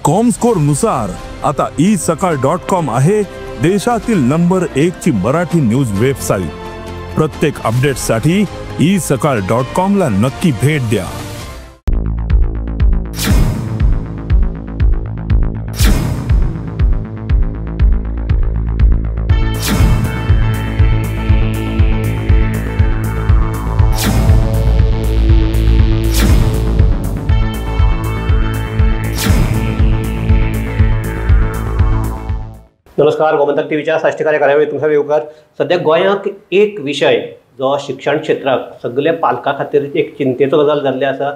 Comscore नुसार आता E सकाळ डॉट कॉम आहे देशातील नंबर 1 ची मराठी न्यूज वेबसाईट। प्रत्येक अपडेटसाठी ई सकाळ डॉट कॉम ला नक्की भेट द्या। नमस्कार, गोमंतक टीव्हीच्या साश्टीकार्य कार्यावळी तुमचा येवकार। सध्या गोंयांत एक विशय जो शिक्षण क्षेत्राक सगळे पालकां खातीर एक चिंतेचो गजाल जाल्ली आसा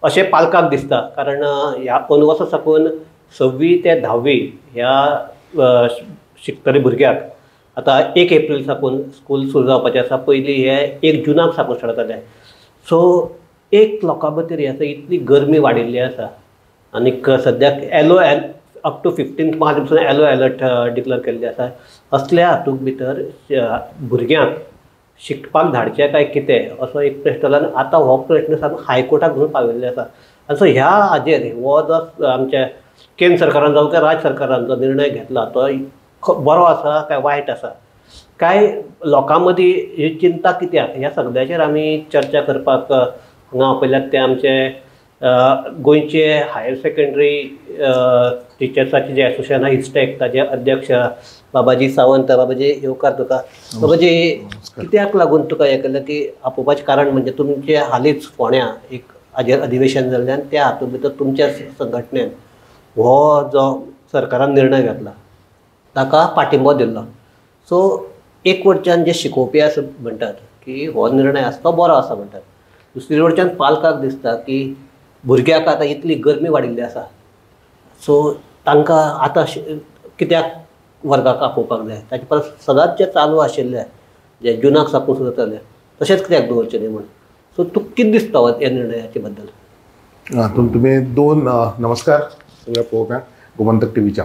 अशें पालकांक दिसता, कारण ह्या 2 वर्सां साकून 6वी ते 10वी ह्या शिकतले भुरग्याक आतां 1 एप्रील साकून स्कूल सुरू जावपाचें आसा। पयलीं हे 1 जूनाक साकून स्टार्ट जातालें। सो एक लोकां खातीर हें आसा, इतली गरमी वाडिल्ली आसा आनीक सद्याक येलो अप टू 15 मार्च पासून येलो अलर्ट डिक्लेअर केल्ले आसा। असल्या हातूंत भितर भुरग्यांक शिकपाक धाडचें काय कितें असो एक प्रश्न जाला आनी आतां हो प्रश्न सामको हायकोर्टाक घेवन पाविल्ले आसा। आनी सो ह्या हाजेर हो जो आमच्या केंद्र सरकारान जावं काय राज्य सरकारान जो निर्णय घेतला तो बरो आसा काय वायट आसा, काय लोकां मदीं ही चिंता कित्याक, ह्या सगळ्याचेर आमी चर्चा करपाक हांगा आपयल्यात ते आमचे गोंयचे हायर सेकंडरी टिचर्साचे जे एसोसिएशन आसा इस्टेक ताजे अध्यक्ष बाबाजी सावंत। बाबाजी येवकार तुका। बाबाजी, कित्याक लागून तुका हें केलें की आपोवपाचें कारण म्हणजे तुमचे हालींच फोंड्या एक हाजेर अधिवेशन जाल्ल्यान त्या हातूंत भितर तुमच्या संघटनेन हो जो सरकारान निर्णय घेतला ताका पाठिंबो दिल्लो। सो एक वटच्यान जे शिकोवपी आसा म्हणटात की हो निर्णय आसा तो बरो आसा म्हणटात, दुसरे वटच्यान पालकाक दिसता की भुरग्याक आतां इतली गरमी वाडिल्ली आसा, सो तांकां आतां कित्याक वर्गाक आपोवपाक जाय, ताचे परस सदांच जें चालू आशिल्लें जें जुनाक साकून सुरू जातालें तशेंच कित्याक दवरचें न्ही म्हूण। सो तुका कितें दिसता ह्या निर्णयाचे बद्दल? तुमी दोन नमस्कार सगळ्या पळोवप्यांक गोमंतक टीव्हीच्या।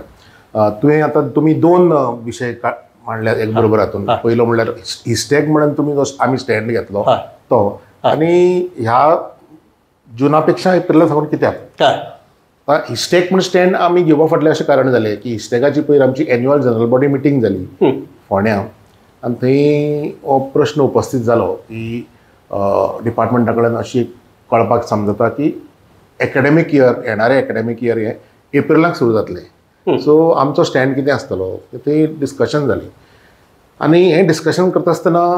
तुवें आतां तुमी दोन विशय मांडल्यात एक बरोबर हातून। पयलो म्हणल्यार इस्टेक म्हणून तुमी जो आमी स्टँड घेतलो तो, आनी ह्या जुना पेक्षा एप्रिला साकून कित्याक इस्टेक म्हण स्टँड आमी घेवपा फाटलें अशें कारण जालें की इस्टेकाची पयर आमची एन्युअल जनरल बॉडी मिटींग जाली फोंड्या आनी थंय हो प्रश्न उपस्थित जालो की डिपार्टमेंटा कडेन अशी कळपाक समजता की एकेडमीक इयर, येणारें एकेडमीक इयर हें एप्रिलाक सुरू जातलें, सो आमचो स्टँड कितें आसतलो थंय डिस्कशन जालें। आनी हें डिस्कशन करता आसतना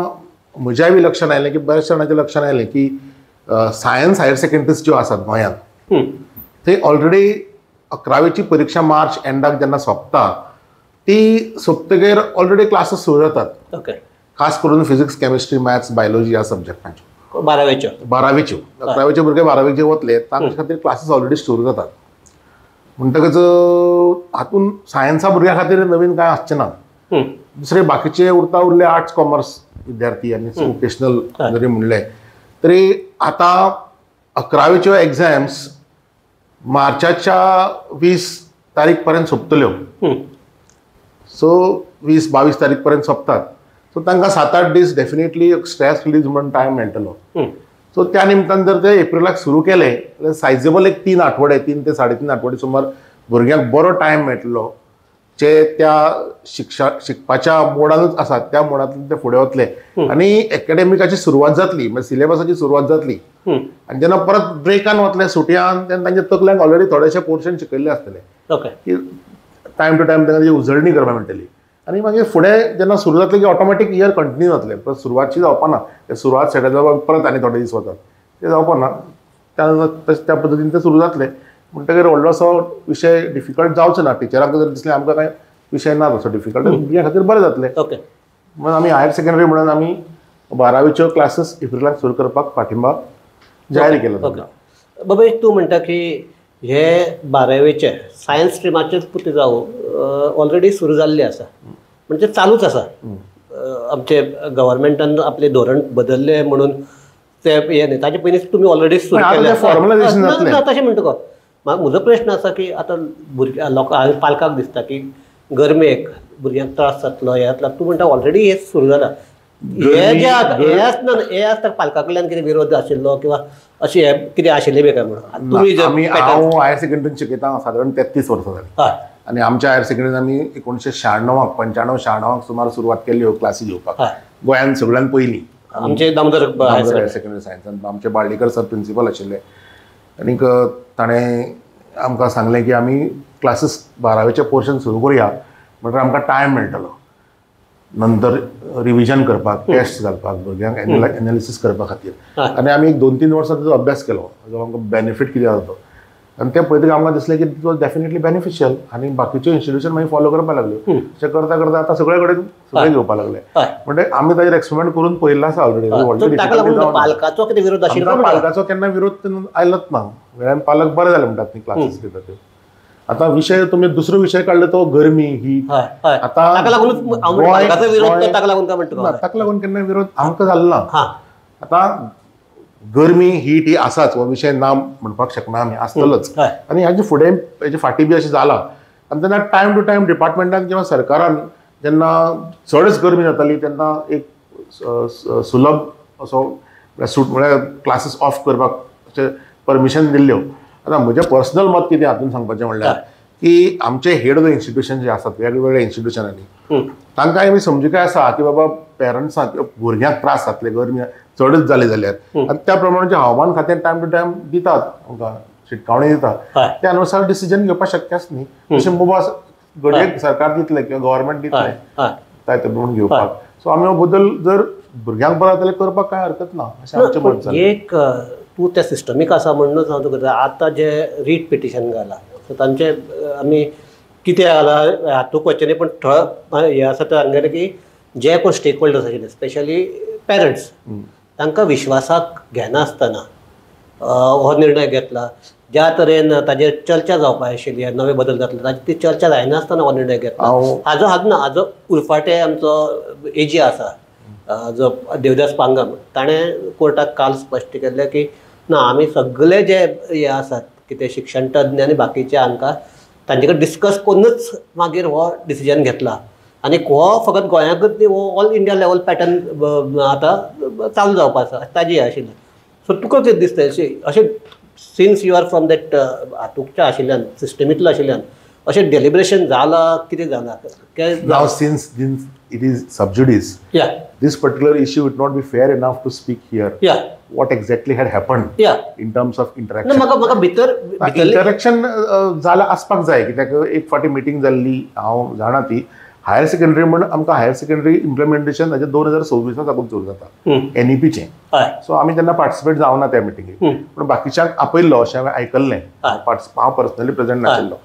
म्हज्याय बी लक्षान आयलें की बऱ्याचशा जाणांच्या लक्षान आयलें की सायन्स हायर सेकंडरीज ज्यो आसात गोंयांत थंय ऑलरेडी 11वेची परिक्षा मार्च एंडाक जेन्ना सोंपता ती सोंपतगीर ऑलरेडी क्लासीस सुरू जातात, खास करून फिजिक्स, केमिस्ट्री, मॅथ्स, बायोलॉजी ह्या सब्जेक्टांच्यो। बारावेच्यो 11वेचे भुरगे 12वेक जे वतले तांचे खातीर क्लासीस ऑलरेडी सुरू जातात, म्हणटकच हातून सायन्सा भुरग्यां खातीर नवीन कांय आसचें ना। दुसरे बाकीचे उरता उरले आर्ट्स कॉमर्स विद्यार्थी आनी वोकेशनल जरी म्हणलें तरी आतां 11वेच्यो एग्जाम्स मार्चाच्या 20 तारीख पर्यंत सोंपतल्यो, सो 20-22 तारीख पर्यंत सोंपतात, सो तांकां 7-8 दीस डेफिनेटली स्ट्रेस रिलीज म्हणून टायम मेळटलो। सो त्या निमतान जर ते एप्रिलाक सुरू केले जाल्यार सायजेबल एक 3 आठवडे, 3 ते 3.5 आठवडे सुमार भुरग्यांक बरो टायम मेळटलो जे त्या शिकपाच्या मोडानूच आसात त्या मोडांतल्यान ते फुडें वतले आनी एकेडमिकाची सुरवात जातली, म्हणजे सिलेबसाची सुरवात जातली। आनी जेन्ना परत ब्रेकान वतले सुटयान तेन्ना तांच्या तकल्यांक ऑलरेडी थोडेशे पोर्शन शिकयल्ले आसतले की टायम टू टायम तांकां उजळणी करपाक मेळटली आनी मागीर फुडें जेन्ना सुरू जातलें की ऑटोमॅटीक इयर कंटिन्यू जातलें, परत सुरवातशी जावपा ना, सुरवात सेटल जावपाक परत आनी थोडे दीस वतात ते जावपा ना, त्या पद्दतीन ते सुरू जातलें म्हणटकीर व्हडलोसो विशय डिफिकल्ट जावचो ना। टिचरांक जर दिसलें आमकां कांय विशय ना तसो डिफिकल्ट, भुरग्यां खातीर बरें जातलें। म्हणून आमी हायर सेकंडरी म्हणून आमी 12वेच्यो क्लासीस एप्रिलाक सुरू करपाक पाठिंबा जाहीर केलो। बाबा, तूं म्हणटा की हे 12वेचे सायन्स स्ट्रिमाचेच पुरते जावं ऑलरेडी सुरू जाल्ले आसा, म्हणजे चालूच आसा, आमचे गव्हर्मेंटान आपलें धोरण बदललें म्हणून ते हें न्ही, ताचे पयलींच तुमी ऑलरेडी सुरू केलें। फॉर्मलायझेशन जातलें तशें म्हणटा तुका। म्हजो प्रश्न आसा की आतां भुरग्यां लोकां पालकांक दिसता की गरमेक भुरग्यांक त्रास जातलो, हें जातलो, तूं म्हणटा ऑलरेडी हें सुरू जालां, हे जे हे आसता पालका कडल्यान कितें विरोध आशिल्लो किंवा अशें हे कितें आशिल्लें बी काय म्हणून? आमी हांव हायर सेकंडरीन शिकयता सादारण 33 वर्सां जालीं आनी आमच्या हायर सेकंडरीन आमी 1996 95 96 सुमार सुरवात केल्ली ह्यो क्लासी घेवपाक गोंयांत सगळ्यान पयलीं आमचे दामोदर हायर सेकंडरी सायन्सान आमचे बार्डेकर सर प्रिंसिपल आशिल्ले आनीक ताणें आमकां सांगलें की आमी क्लासीस 12वेचें पोर्शन सुरू करुया म्हणल्यार आमकां टायम मेळटलो नंतर रिविजन करपाक, टेस्ट घालपाक, भुरग्यांक एनालिसीस करपा खातीर. आनी आमी एक 2-3 वर्सां ताचो अभ्यास केलो, जो आमकां बेनिफीट कितें जाता तो, आनी तें पळयतकीर आमकां दिसलें की it was definitely beneficial आनी बाकीच्यो इन्स्टिट्यूशन मागीर फॉलो करपाक लागल्यो. अशें करता करता आतां सगळे कडेन सगळे घेवपाक लागले. म्हणजे आमी ताजेर एक्सपेरिमेंट करून पळयल्लो आसा ऑलरेडी. पालकाचो कितें विरोध आशिल्लो? पालकाचो केन्ना विरोध आयलोच ना. वेळान पालक बरें जालें म्हणटात न्ही क्लासीस घेतात त्यो. आतां विशय तुमी दुसरो विशय काडलो तो गरमी ही, आतां ताका लागून केन्ना विरोध आमकां जालो ना. आतां गरमी हीट ही आसाच, हो विशय ना म्हणपाक शकना आमी, आसतलोच. आनी हाजे फुडें हेजे फाटीं बी अशें जालां. आनी तेन्ना टायम टू टायम डिपार्टमेंटान किंवा सरकारान जेन्ना चडच गरमी जाताली तेन्ना एक सुलभ असो सूट म्हळ्यार क्लासीस ऑफ करपाक अशें परमिशन दिल्ल्यो. आतां म्हजें पर्सनल मत कितें हातून सांगपाचें म्हणल्यार की आमचे हेड ऑफ the institution जे आसात वेगवेगळ्या इन्स्टिट्युशनांनी तांकां आमी समजिकाय आसा की बाबा पेरंट्सांक किंवा भुरग्यांक त्रास जातले गरमी चडच जाली जाल्यार, आनी त्या प्रमाणे हवामान खातें टायम टू टायम दितात आमकां शिटकावणी दितात, त्या अनुसार डिसिजन घेवपाक शक्य आसा न्ही. तशें मुबा घडये सरकार दितलें किंवा गव्हर्मेंट दितलें जाय ते प्रमाण घेवपाक. सो आमी हो बदल जर भुरग्यांक बरो जाल्यार करपाक कांय हरकत ना अशें आमचें मत जालें. एक तूं त्या सिस्टमीक आसा म्हणूनच हांव तुका आतां जे रीट पिटिशन घालां सो तांचे आमी कितें घालां हातूंत वचचें न्ही, पण थळ हें आसा तें सांगलें की जे कोण स्टेक होल्डर्स आशिल्ले स्पेशली पेरंट्स तांकां विश्वासाक घेनासतना हो निर्णय घेतला. ज्या तरेन ताजेर चर्चा जावपाक आशिल्ली नवे बदल जातले ताजी ती चर्चा जायनासतना हो निर्णय घेतला. हाजो हाज ना हाजो उरफाटे आमचो एजी आसा जो देवदास पांगम ताणें कोर्टाक काल स्पश्ट केल्लें की ना आमी सगळे जे हे आसात कितें शिक्षण तज्ञ आनी बाकीचे हांकां तांचे कडेन डिस्कस करूनच मागीर हो डिसिजन घेतला. आनी हो फकत गोंयांकूच न्ही, हो ऑल इंडिया लेवल पॅटर्न आतां चालू जावपा आसा ताजी आशिल्ली. सो तुका कितें दिसता अशें since you are from that हातूंतच्या आशिल्ल्यान सिस्टमींतलो आशिल्ल्यान अशें डेलिब्रेशन जालां कितें जालां? Now since it is sub judice, yeah, this particular issue would not be fair enough to speak here. Yeah, what exactly had happened, yeah, in terms of interaction. म्हाका म्हाका भितर interaction जाला आसपाक जाय कित्याक एक फावटी मिटींग जाल्ली हांव जाणा ती हायर सेकंडरी म्हण आमकां हायर सेकंडरी इम्प्लिमेंटेशन हाजें 2026 साकून सुरू जाता एनईपीचें. सो आमी तेन्ना पार्टिसिपेट जावना त्या मिटिंगेक, पूण बाकीच्यांक आपयल्लो अशें हांवें आयकल्लें, हांव पर्सनली प्रेझेंट नाशिल्लो.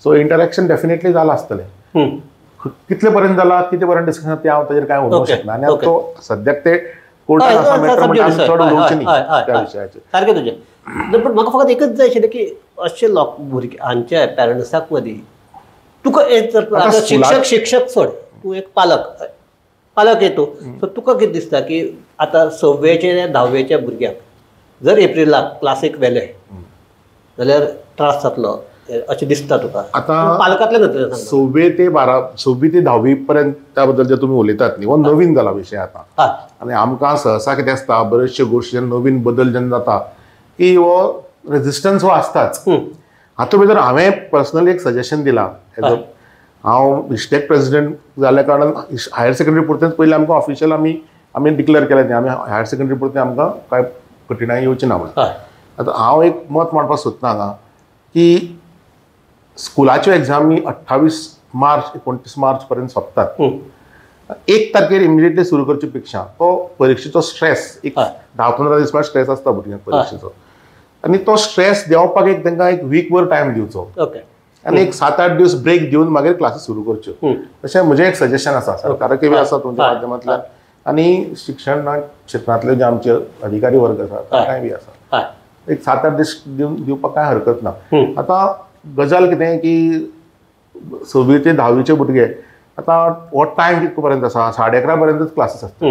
सो इंटरेक्शन डेफिनेटली जालां आसतलें. कितले पर्यंत जाला कितले पर्यंत डिस्कशन ते हांव ताजेर कांय उलोवंक शकना. आनी तो सद्याक ते कोर्टान आसा मॅटर म्हणजे आमी चड उलोवचें न्ही त्या विशयाचेर. सारकें तुजें. पूण म्हाका फकत एकच जाय आशिल्लें की अशे लोक भुरगे हांच्या पेरंट्साक मदीं तुका एक शिक्षक शिक्षक सोड, तूं एक पालक पालक येतो सो तुका कितें दिसता की आतां 6वेचे 10वेच्या भुरग्यांक जर एप्रिलाक क्लासीक व्हेले जाल्यार त्रास जातलो अशें दिसता तुका? आतां पालकांतल्या नदरेन 6वे ते 12 6वी ते 10वी पर्यंत त्या बद्दल जे तुमी उलयतात न्ही हो नवीन जाला विशय आतां. आनी आमकां सहसा कितें आसता बरेचशे गोश्टी नवीन बदल जेन्ना जाता की हो रेजिस्टन्स हो आसताच. हातूंत भितर हांवें पर्सनली एक सजेशन दिलां एज अ हांव इस्टेक प्रेसिडेंट जाल्ल्या कारणान हायर सेकंडरी पुरतेंच पयलीं आमकां ऑफिशियल आमी आमी डिक्लेअर केलें न्ही आमी हायर सेकंडरी पुरतें आमकां कांय कठिणाय येवची ना म्हणून. आतां हांव एक मत मांडपाक सोदता हांगा की स्कुलाच्यो एग्जामी 28 मार्च 29 मार्च पर्यंत सोंपतात. 1 तारखेर इमिडिएटली सुरू करचे पेक्षा तो परिक्षेचो स्ट्रेस एक 10-15 दीस स्ट्रेस आसता भुरग्यांक परिक्षेचो, आनी तो स्ट्रेस देंवपाक एक तांकां एक वीक भर टायम दिवचो आनी एक 7-8 दीस ब्रेक दिवन मागीर क्लासीस सुरू करच्यो अशें म्हजें एक सजेशन आसा सरकाराकय बी आसा तुमच्या माध्यमांतल्यान आनी शिक्षण क्षेत्रांतले जे आमचे अधिकारी वर्ग आसा तांकांय बी आसा. एक 7-8 दीस दिवपाक कांय हरकत ना. आतां गजाल कितें की 6वी ते 10वीचे भुरगे आतां हो टायम कितको पर्यंत आसा 11:30 पर्यंतच क्लासीस आसता,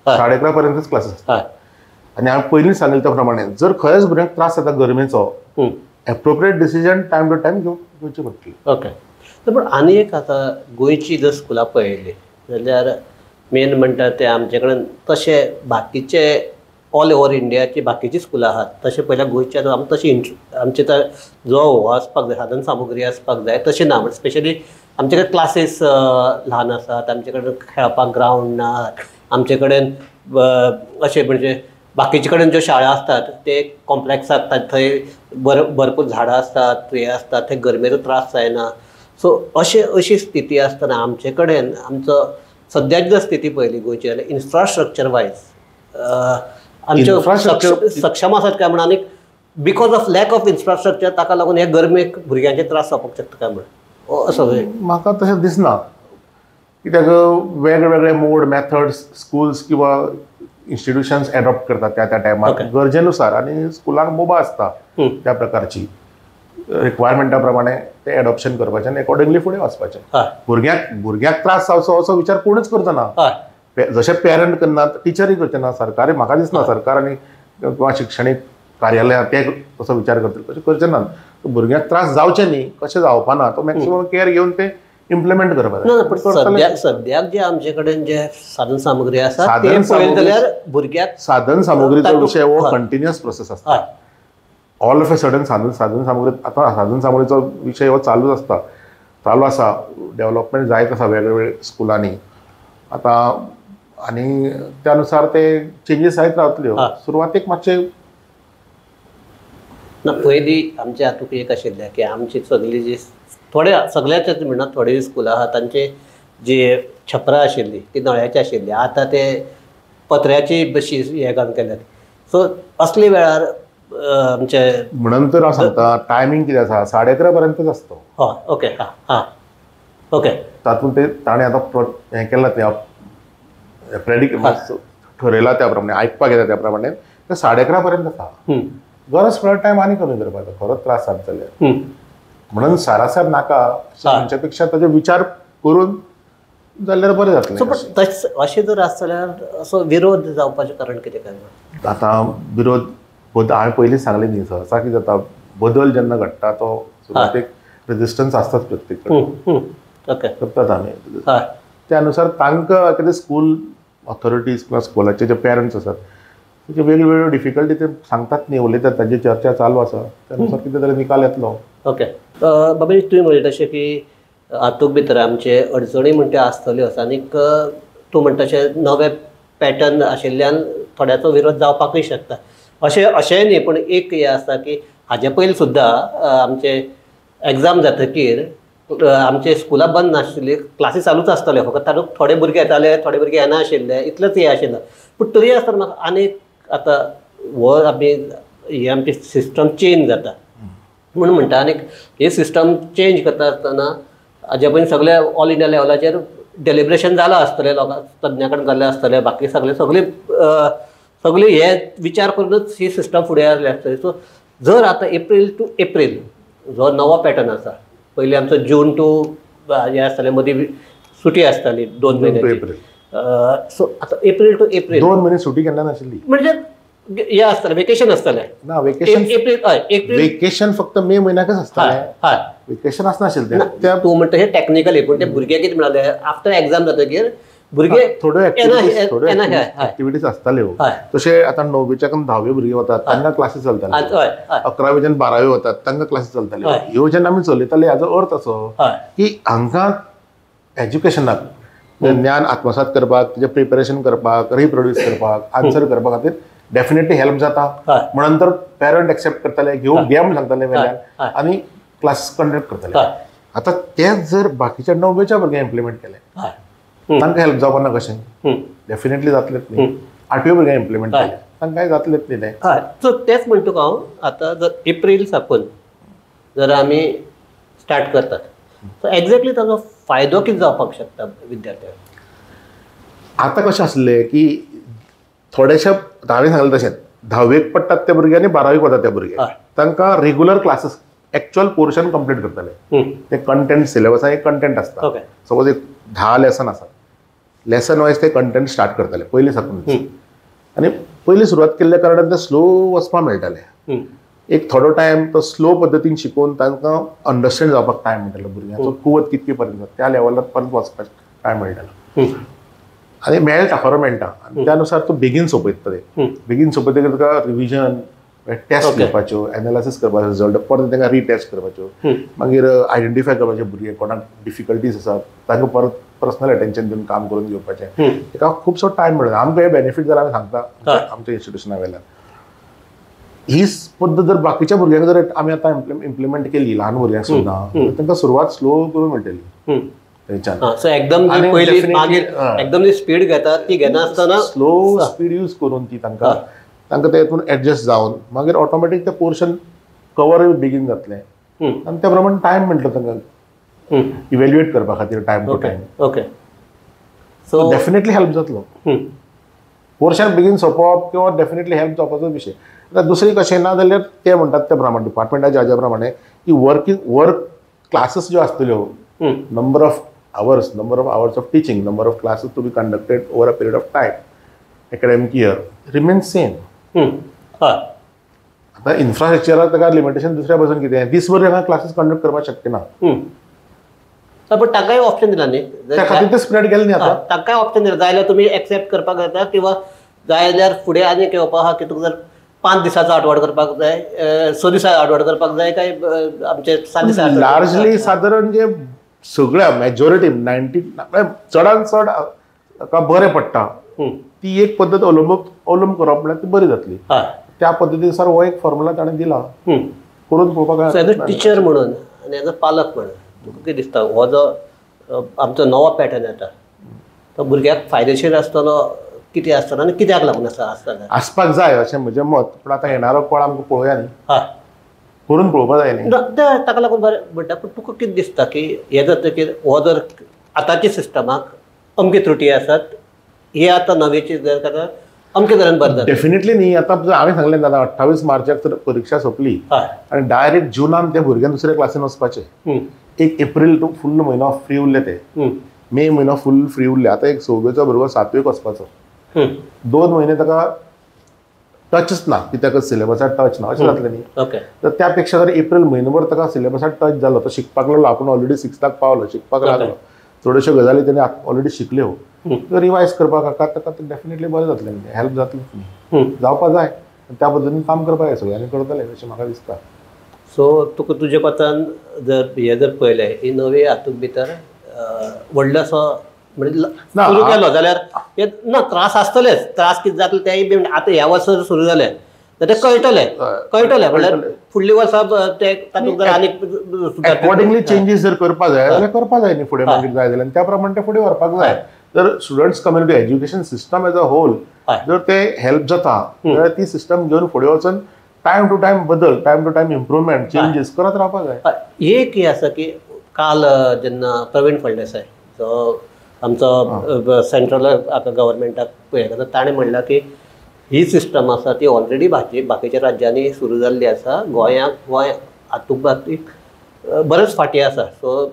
11:30 पर्यंतच क्लासीस आसता. आनी हांवें पयलीं सांगिल्लें त्या प्रमाणे जर खंयच भुरग्यांक त्रास जाता गरमेचो appropriate decision time to time घेवची पडटली. ओके. पूण आनी एक आतां गोंयची जर स्कुलां पळयलीं जाल्यार मेन म्हणटा ते आमचे कडेन तशे बाकीचे ऑल ओवर इंडियाची बाकीची स्कुलां आहात तशें पयल्या गोंयच्या आमकां तशी आमचे तर जो हो आसपाक जाय, साधन सामुग्री आसपाक जाय तशें ना. स्पेशली आमचे कडेन क्लासीस ल्हान आसात, आमचे कडेन खेळपाक ग्रावंड ना, आमचे कडेन अशें म्हणजे बाकीचे कडेन ज्यो शाळा आसतात ते कॉम्प्लेक्साक थंय भरपूर झाडां आसतात, हे आसतात, थंय गरमेचो त्रास जायना. सो अशें अशी स्थिती आसतना आमचे कडेन आमचो सद्याची जर स्थिती पळयली गोंयची जाल्यार इन्फ्रास्ट्रक्चर वायज आमच्यो सक्षम आसात काय म्हणून, आनी because of lack of infrastructure ताका लागून हे गरमेक भुरग्यांचे त्रास जावपाक शकता काय म्हणून असो म्हाका तशें दिसना. कित्याक वेगवेगळे मोड मेथड्स स्कुल्स किंवा इन्स्टिट्युशन्स एडॉप्ट करतात त्या त्या टायमार गरजेनुसार, आनी स्कुलांक मोबा आसता त्या प्रकारची रिक्वायरमेंटा प्रमाणे ते एडॉप्शन करपाचें आनी एकॉर्डिंगली फुडें वचपाचें. भुरग्याक त्रास जावचो असो विचार कोणूच करचो ना. जशे पेरंट करनात टिचरूय करचे ना, सरकारी म्हाका दिसना सरकार आनी किंवा शिक्षणीक कार्यालयां ते तसो विचार करतले, तशें करचे नात. भुरग्यांक त्रास जावचे न्ही, कशें जावपा ना तो मॅक्सिमम केअर घेवन ते इम्प्लिमेंट करपाक जाय. सद्याक जे आमचे कडेन जे साधन सामुग्री आसा ते पळयत जाल्यार भुरग्याक साधन सामुग्रीचो विशय हो कंटिन्युअस प्रोसेस आसता. ऑल ऑफ ए सडन साधन सामुग्री आतां साधन सामुग्रीचो विशय हो चालूच आसता, चालू आसा, डेवलपमेंट जायत आसा वेगवेगळ्या स्कुलांनी आतां, आनी त्या नुसार ते चेंजीस जायत रावतल्यो. सुरवातेक मातशें ना, पयलीं आमच्या हातूंत एक आशिल्लें की आमची सगळी जी थोडे सगळ्याचेच म्हणना थोडे स्कुलां आहा तांचे जी छपरां आशिल्ली ती नळ्याची आशिल्ली, आतां ते पत्र्याची बशी हे घालून केल्यात. सो असले वेळार आमचे म्हणून तर हांव सांगता टायमींग कितें आसा 11:30 पर्यंतच आसता. हय ओके हां हां ओके. तातूंत ते ताणें आतां हें केलां तें प्रेडिक्ट ठरयलां त्या प्रमाणे आयकपाक येता त्या प्रमाणे ते 11:30 पर्यंत आसा. गरज पडल्यार टायम आनी कमी करपाचो, खरोच त्रास जात जाल्यार. म्हणून सारासार नाका म्हणच्या पेक्षा ताजो विचार करून जाल्यार बरें जातलें. तशें जर आसत जाल्यार असो विरोध जावपाचें कारण कितें काय? आतां विरोध हांवें पयलींच सांगलें न्ही, सहसा कितें जाता बदल जेन्ना घडटा तो सुरवातेक रेजिस्टन्स आसताच प्रत्येक कडेन करतात आमी. त्या अनुसार तांकां कितें स्कूल ऑथॉरिटीज किंवा स्कुलाचे जे पेरंट्स आसात तेचे वेगवेगळ्यो डिफिकल्टी ते सांगतात न्ही, उलयतात, तांची चर्चा चालू आसा, त्या नुसार कितें तरी निकाल येतलो. ओके बाबा, तुवें म्हणलें तशें की हातूंत भितर आमचे अडचणी म्हणटा आसतल्योच, आनीक तूं म्हणटा तशें नवे पॅटर्न आशिल्ल्यान थोड्याचो विरोध जावपाकूय शकता. अशें अशेंय न्ही, पूण एक हें आसता की हाजे पयलीं सुद्दां आमचे एग्जाम जातकीर आमचे स्कुलां बंद नाशिल्ली, क्लासी चालूच आसताल्यो, फकत तातूंत थोडे भुरगे येताले थोडे भुरगे येना आशिल्ले, इतलेंच हें आशिल्लें. पूण तरी आसतना म्हाका आनीक आतां हो आमी ही आमची सिस्टम चेंज जाता म्हूण म्हणटा, आनीक ही सिस्टम चेंज करता आसतना हाजे पयलीं सगळे ऑल इंडिया लेवलाचेर डेलिब्रेशन जालां आसतलें, लोकां तज्ञां कडेन जाल्लें आसतलें, बाकी सगळे सगळी सगळी हे विचार करूनच ही सिस्टम फुडें आसली आसतली. सो जर आतां एप्रील टू एप्रील जो नवो पॅटर्न आसा, पयलीं आमचो जून टू हें आसतालें, मदीं सुटी आसताली 2 म्हयन्याची, सो आतां एप्रील टू एप्रील 2 म्हयने सुटी केन्ना नाशिल्ली, म्हणजे हें आसतालें वेकेशन आसतालें ना, वेकेशन एप्रील हय एप्रील वेकेशन फक्त मे म्हयन्याकच आसतालें. हय वेकेशन आसनाशिल्लें तूं म्हणटा हें टॅक्निकली, पूण ते भुरगे कितें म्हणाले आफ्टर एग्जाम जातकीर भुरगे थोड्यो एक्टिविटीज आसताल्यो. तशें आतां 9वीच्यान 10वी भुरगे वतात तांकां क्लासीस चलताल्यो, 11वीच्यान 12वी वतात तांकां क्लासीस चलताल्यो. ह्यो जेन्ना आमी चलयताले हाजो अर्थ असो की हांकां एज्युकेशनाक ज्ञान आत्मसात करपाक, तेजें प्रिपेरेशन करपाक, रिप्रोड्यूस करपाक, आन्सर करपा खातीर डेफिनेटली हेल्प जाता. म्हणून तर पेरंट एक्सेप्ट करताले, घेवन घे म्हूण सांगताले वेल्यान आनी क्लासीस कंडक्ट करताले. आतां तेच जर बाकीच्या 9वीच्या भुरग्यांक इम्प्लिमेंट केलें तांकां हेल्प जावपा ना कशें? डेफिनेटली जातलेंच न्ही. 8वी भुरग्यांक इम्प्लिमेंट केलें तांकांय जातलेंच न्ही तें. हय, सो तेंच म्हणटा तुका हांव, आतां जर एप्रील साकून जर आमी स्टार्ट करतात सो एक्झॅक्टली ताजो फायदो कितें जावपाक शकता विद्यार्थ्यांक? आतां कशें आसलें की थोडेशे हांवें सांगलें तशें 10वेक पडटात ते भुरगे आनी 12वीक वतात ते भुरगे, तांकां regular classes actual portion complete करताले. ते कंटेंट सिलेबसान एक कंटेंट आसता, सपोज एक 10 लेसन आसा, लेसन वायज ते कंटेंट स्टार्ट करताले पयलीं साकून, आनी पयलीं सुरवात केल्ल्या कारणान ते स्लो वचपाक मेळटाले. एक थोडो टायम तो स्लो पद्दतीन शिकोवन तांकां अंडरस्टँड जावपाक टायम मेळटालो, भुरग्यांचो कुवत कितके पर्यंत त्या लेवलार पर्यंत वचपाक टायम मेळटालो. आनी मेळटा, खरो मेळटा. आनी त्या नुसार तूं बेगीन सोंपयता ते. बेगीन सोंपयतकीर तुका रिविजन, टेस्ट घेवपाच्यो, एनालिसीस करपाच्यो, रिजल्ट परत तांकां रिटेस्ट करपाच्यो, मागीर आयडेंटिफाय करपाचे भुरगे कोणाक डिफिकल्टीज आसात तांकां परत पर्सनल अटेन्शन दिवन काम करून घेवपाचें. ताका खुबसो टायम मेळटा. आमकां हे बेनिफीट जाला, आमी सांगता आमच्या इन्स्टिट्युशना वेल्यान. ही पद्दत जर बाकीच्या भुरग्यांक जर आमी आतां इम्प्लिमेंट केली, ल्हान भुरग्यांक सुद्दां, तांकां सुरवात स्लो करून मेळटली. एकदम एकदम स्पीड घेता ती घेनासतना स्लो स्पीड यूज करून ती तांकां तांकां तेतून एडजस्ट जावन मागीर ऑटोमॅटीक तें पोर्शन कवर बेगीन जातलें आनी त्या प्रमाणे टायम मेळटलो तांकां इव्हॅल्युएट करपा खातीर, time to time. Okay, so definitely help जातलो. पोर्शन बेगीन सोंपोवप किंवा डेफिनेटली हेल्प जावपाचो विशय. आतां दुसरी कशें ना जाल्यार ते म्हणटात त्या प्रमाणे डिपार्टमेंटाच्या हाज्या प्रमाणे की वर्क क्लासीस ज्यो आसतल्यो, number of hours of teaching, number of classes to be conducted over a period of time, academic year remain same. आतां इन्फ्रास्ट्रक्चराक ताका लिमिटेशन दुसऱ्या बाजून कितें, दीसभर तांकां क्लासीस कंडक्ट करपाक शक्य ना. पण तांकांय ऑप्शन दिला न्ही, त्या खातीर ते स्प्रेड केलें न्ही. आतां तांकांय ऑप्शन दिला, जाय जाल्यार तुमी एक्सेप्ट करपाक जाता किंवा जाय जाल्यार फुडें आनीक येवपा आहा की तुका जर 5 दिसाचो आठवड करपाक जाय, 6 दिसाचो आठवड करपाक जाय, काय आमचे 7 दिसा. लार्जली सादारण जे सगळ्या मेजॉरिटी 90 चडान चड ताका बरें पडटा ती एक पद्दत अवलंब करप म्हळ्यार ती बरी जातली. त्या पद्दतीनुसार हो एक फॉर्मुला ताणें दिला, करून पळोवपाक. एज अ टिचर म्हणून आनी एज अ पालक म्हणून तुका कितें दिसता, हो जो आमचो नवो पॅटर्न येता तो भुरग्याक फायदेशीर आसतलो, कितें आसतलो आनी कित्याक लागून आसा आसतलें, आसपाक जाय अशें म्हजें मत. पूण आतां येणारो काळ आमकां पळोवया न्ही, करून पळोवपाक जाय न्ही, ताका लागून बरें म्हणटा. पूण तुका कितें दिसता की हें जातकीर हो जर आतांच्या सिस्टमाक अमके त्रुटी आसात, हे आतां नवेची जर करता अमके तरेन बरें जाता. डेफिनेटली न्ही. आतां हांवें सांगलें दादा, 28 मार्चाक तर परिक्षा सोंपली आनी डायरेक्ट जुनान त्या भुरग्यान दुसऱ्या क्लासीन वचपाचें. 1 एप्रील टू फुल्ल म्हयनो फ्री उरले ते, मे म्हयनो फुल फ्री उरले. आतां एक 6वेचो भुरगो 7वेक वचपाचो, 2 म्हयने ताका टचच ना, कित्याक सिलेबसाक टच ना अशें जातलें न्ही. तर त्या पेक्षा जर एप्रील म्हयनोभर ताका सिलेबसाक टच जालो, तो शिकपाक लागलो, आपूण ऑलरेडी 6थाक पावलो, शिकपाक लागलो, थोड्योश्यो गजाली तेणे ऑलरेडी शिकल्यो, त्यो रिवायज करपाक ताका डेफिनेटली बरें जातलें, हेल्प जातलें न्ही, जावपा जाय. त्या पद्दतीन काम करपाक जाय, सगळ्यांनी करतलें अशें म्हाका दिसता. सो तुका तुजे कोतान जर हें जर पळयलें, ही नवी हातूंत भितर व्हडलो असो म्हणजे सुरू केलो जाल्यार हे ना त्रास आसतलेच, त्रास कितें जातले तेय बी आतां ह्या वर्सा सुरू जालें तर तें कळटलें, कळटलें म्हणल्यार फुडल्या वर्सा ते तातूंत जर आनीक अकॉर्डिंगली चेंजीस जर करपाक जाय जाल्यार करपाक जाय न्ही फुडें, मागीर जाय जाल्यार त्या प्रमाणे तें फुडें व्हरपाक जाय. जर students community education system as a whole जर ते हेल्प जाता जाल्यार ती सिस्टम घेवन फुडें वचून टायम टू टायम बदल, time to time improvement changes करत रावपाक जाय. एक हें आसा की काल जेन्ना प्रवीण फळदेसाय जो आमचो सेंट्रल आतां गव्हर्मेंटाक पळयता, ताणें म्हणलां की ही सिस्टम आसा ती ऑलरेडी बाकीच्या राज्यांनी सुरू जाल्ली आसा, गोंयाक गोंय हातूंत बाबतींत बरेंच फाटीं आसा. सो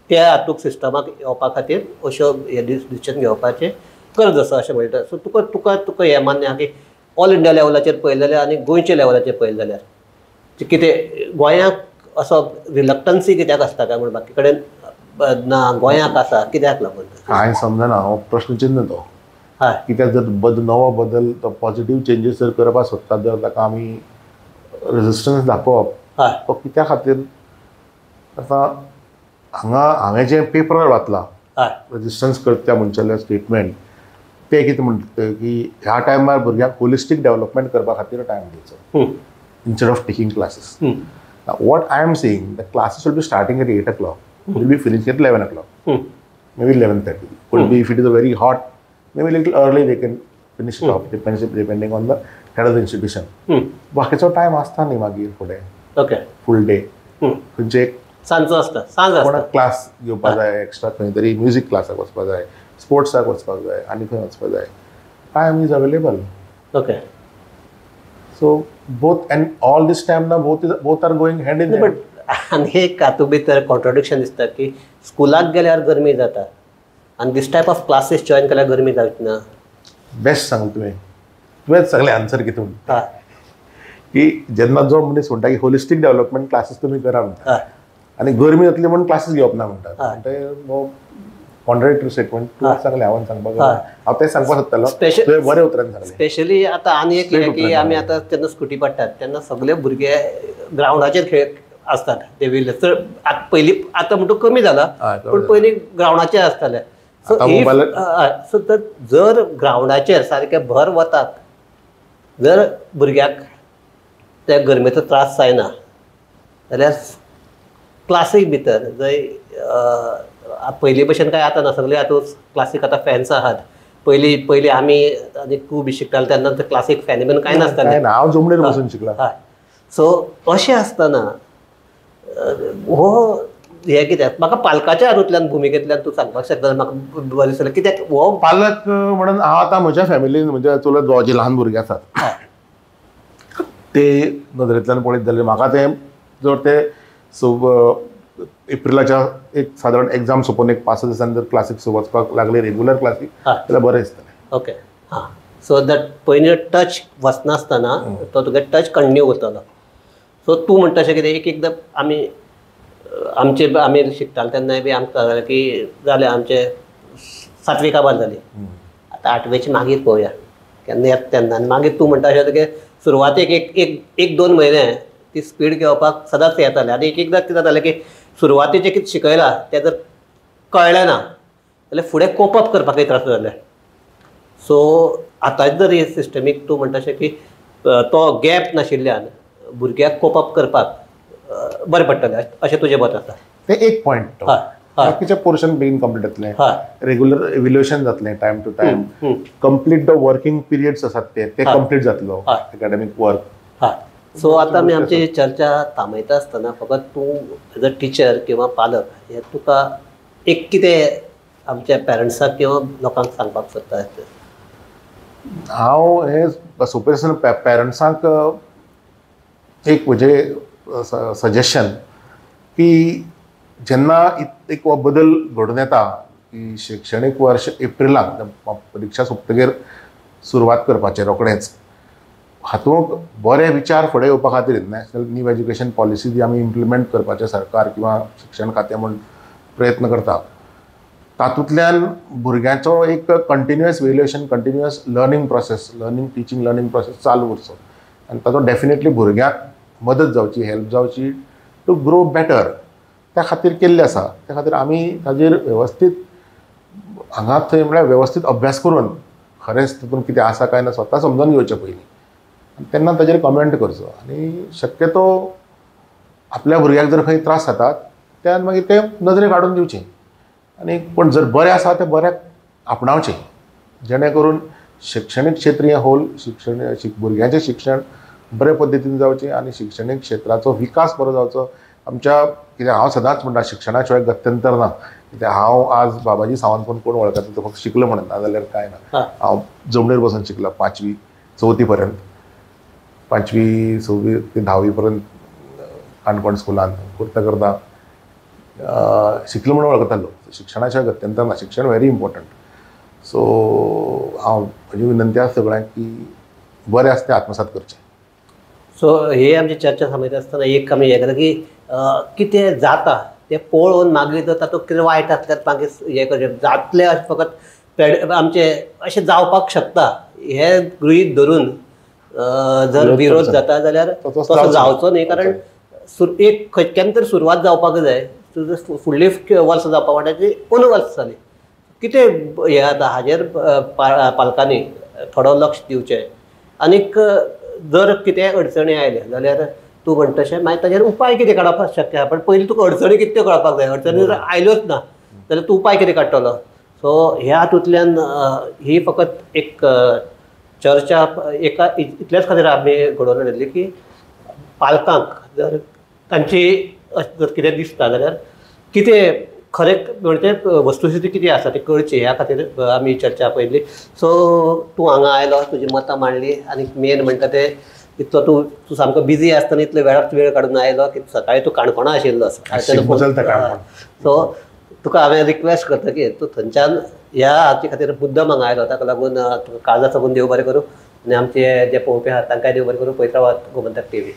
त्या हातूंत सिस्टमाक येवपा खातीर अश्यो हे डिसिजन घेवपाचें गरज आसा अशें म्हणटा. सो तुका तुका तुका हें मान्य आहा की ऑल इंडिया लेवलाचेर पळयलें जाल्यार आनी गोंयच्या लेवलाचेर पळयलें जाल्यार कितें गोंयाक असो रिलक्टन्सी कित्याक आसता काय म्हण बाकी कडेन ना, गोंयाक आसा कित्याक लागून कांय समजना, हो प्रश्नचिन्ह तो. हय, कित्याक जर नवो बदल तो पॉझिटिव्ह चेंजीस जर करपाक सोदता जर ताका आमी रेजिस्टन्स दाखोवप तो कित्या खातीर. आतां हांगा हांवें जें पेपरार वाचलां रेजिस्टन्स करता त्या मनशालें स्टेटमेंट, ते कितें म्हणटा की ह्या टायमार भुरग्यांक होलिस्टीक डेवलपमेंट करपा खातीर टायम दिवचो instead of taking classes. What I am saying, the classes will be starting at 8 o'clock, will be finish at 11 o'clock, maybe 11:30. Could be if it is a very hot, maybe little early they can finish it off, depending on the head of the institution. बाकीचो time आसता न्ही मागीर फुडें. Okay, full day खंयचे एक सांजचो आसता, सांज आसता, कोणाक क्लास घेवपा जाय एक्स्ट्रा, खंय तरी म्युजीक क्लासाक वचपा जाय, स्पोर्ट्साक वचपाक जाय, आनी खंय वचपा जाय, time is available. Okay, so both and all this time ना both are going hand in hand. But आनी एक हातूंत भितर कॉन्ट्रडिक्शन दिसता की स्कुलाक गेल्यार गरमी जाता आनी this type of classes join केल्यार गरमी जावची ना. बेस्ट सांग तुवें, तुवेंच सगळें आन्सर कितें म्हणटा की जेन्ना जो मनीस म्हणटा की होलिस्टीक डेवलपमेंट क्लासीस तुमी करा म्हणटा आनी गरमी जातली म्हणून क्लासीस घेवप ना म्हणटा, म्हणटा कॉन्ट्राडिक्टरी स्टेटमेंट तूं सांगलें, हांवें सांगपाक हांव तें सांगपाक सोदतालो, तुवें बरें उतरान सांगलें. स्पेशली आतां आनी एक हें की आमी आतां जेन्ना स्कुटी पडटात तेन्ना सगळे भुरगे ग्रावंडाचेर खेळ आसतात ते वयले चड. आतां पयलीं आतां म्हणटा कमी जाला, पूण पयलीं ग्रावंडाचेर आसताले. सो सो जर ग्रावंडाचेर सारके भर वतात जर भुरग्याक त्या गरमेचो त्रास जायना जाल्यार क्लासीक भितर जंय पयलीं भशेन काय आतां ना, सगळे आतां क्लासीक आतां फॅन्स आहात. पयलीं पयलीं आमी आनी तूं बी शिकताले तेन्ना क्लासीक फॅन बीन कांय नासतालें, हांव जमनीर बसून शिकला. हय, सो अशें आसतना हो हें कित्याक म्हाका पालकाच्या हातूंतल्यान भुमिकेंतल्यान तूं सांगपाक शकता, म्हाका बरें दिसलें कित्याक हो पालक म्हणून हांव आतां म्हज्या फॅमिलीन म्हज्या चुलत भावाची ल्हान भुरगीं आसात ते नदरेंतल्यान पळयत जाल्यार म्हाका तें जर ते एप्रिलाच्या एक सादारण एग्जाम सोंपून एक 5-6 दिसांनी जर क्लासीक वचपाक लागले रेगुलर क्लासीक जाल्यार बरें दिसतलें. ओके, हां, सो that पयलीं टच वचनासतना तो तुगे टच कंटिन्यू उरतलो. सो तूं म्हणटा अशें कितें एक एकदां आमी आमचे आमी शिकताले तेन्नाय बी आमकां जालें की जालें आमचें 7वी काबार जाली, आतां 8वेची मागीर पळोवया केन्ना येता तेन्ना. आनी मागीर तूं म्हणटा अशें तुगे सुरवातेक एक एक एक दोन म्हयने ती स्पीड घेवपाक सदांच येतालें. आनी एक एकदां कितें जातालें की सुरवातेचें कितें शिकयलां तें जर कळ्ळें ना जाल्यार फुडें कोप अप करपाकय त्रास जाले. सो आतां जर हे सिस्टमीक तूं म्हणटा अशें की तो गॅप नाशिल्ल्यान भुरग्याक कोप अप करपाक बरें पडटलें अशें तुजें मत आसा. तें एक पॉयंट, बाकीचे पोर्शन बेगीन कंप्लीट जातलें, रेगुलर इव्हॅल्युएशन जातलें time to time, complete the working periods आसात ते कंप्लीट जातलो एकाडेमीक वर्क. हय, सो आतां आमी आमची चर्चा थांबयता आसतना फकत तूं एज अ टिचर किंवा पालक हे तुका एक कितें आमच्या पेरंट्साक किंवा लोकांक सांगपाक सोदता? हांव हें सोंपें आसतना पेरंट्सांक एक म्हजें सजेशन की जेन्ना एक बदल घडून येता की शिक्षणीक वर्ष एप्रिलाक परिक्षा सोंपतगीर सुरवात करपाचें रोखडेंच, हातूंत बरे विचार फुडें येवपा खातीर नॅशनल न्यू एज्युकेशन पॉलिसी जी आमी इम्प्लिमेंट करपाचें सरकार किंवा शिक्षण खातें म्हूण प्रयत्न करता तातूंतल्यान भुरग्यांचो एक continuous valuation, continuous learning process, learning teaching learning process चालू उरचो आनी ताचो डेफिनेटली भुरग्यांक मदत जावची, हेल्प जावची टू ग्रो बेटर त्या खातीर केल्लें आसा. त्या खातीर आमी ताजेर वेवस्थीत हांगा थंय म्हळ्यार वेवस्थीत अभ्यास करून खरेंच तातूंत कितें आसा काय ना स्वता समजून घेवचें पयलीं आनी तेन्ना ताजेर कमेंट करचो. आनी शक्यतो आपल्या भुरग्याक जर खंय त्रास जातात त्यान मागीर ते नदरेक हाडून दिवचें आनी पूण जर बरें आसा तें बऱ्याक आपणावचें, जेणे करून शिक्षणीक क्षेत्र हें होल शिक्षण भुरग्यांचें शिक्षण बरे पद्दतीन जावचें आनी शिक्षणीक क्षेत्राचो विकास बरो जावचो. आमच्या कित्याक हांव सदांच म्हणटा शिक्षणा शिवाय गत्यंतर ना. कित्याक हांव आज बाबाजी सावंत पण कोण वळखता तो फक्त शिकलो म्हणून, ना जाल्यार कांय ना. हांव जमनीर बसून शिकलो 5वी 4थी पर्यंत, 5वी 6वी ते 10वी पर्यंत काणकोण स्कुलान करता करता शिकलो म्हणून वळखतालो. शिक्षणा शिवाय गत्यंतर ना, शिक्षण व्हेरी इम्पॉर्टंट. सो हांव म्हजी विनंती आसा सगळ्यांक की बरें आसा तें आत्मसात करचें. सो हे आमची चर्चा सांगता आसतना एक आमी हें करता की कितें जाता तें पळोवन मागीर जर तातूंत कितें वायट आसल्यार मागीर हें करचें, जातलें अशें फकत आमचें अशें जावपाक शकता हें गृहीत धरून जर विरोध जाता जाल्यार तसो जावचो न्ही, कारण एक खंय केन्ना तरी सुरवात जावपाक जाय. तुजो फुडली वर्सां जावपा वाट्याची अंदू वर्स जाली कितें हें आतां हाजेर पालकांनी थोडो लक्ष दिवचें. आनीक जर कितेंय अडचणी आयल्यो जाल्यार तूं म्हणटा तशें मागीर ताजेर उपाय कितें काडप शक्य आसा, पण पयलीं तुका अडचणी कितें त्यो कळपाक जाय. अडचणी जर आयल्योच ना जाल्यार तूं उपाय कितें काडटलो. सो ह्या हातूंतल्यान ही फकत एक चर्चा एका इतल्याच खातीर आमी घडोवन हाडिल्ली की पालकांक जर तांची जर कितें दिसता जाल्यार कितें खरें म्हणजे वस्तुस्थिती कितें आसा ती कळची ह्या खातीर आमी चर्चा पळयली. सो तूं हांगा आयलो, तुजी मतां मांडली आनी मेन म्हणटा तें इतलो तूं तूं सामको बिजी आसतना इतलो वेळाक वेळ काडून आयलो की सकाळी तूं काणकोणा आशिल्लो. सो तुका हांवें रिक्वेस्ट करता की तूं थंयच्यान ह्या हाचे खातीर मुद्दम हांगा आयलो, ताका लागून तुका काळजा साकून देव बरें करूं आनी आमचे जे पळोवपी आहात तांकांय देव बरें करूं. पळयत रावात गोमंतक टीव्ही.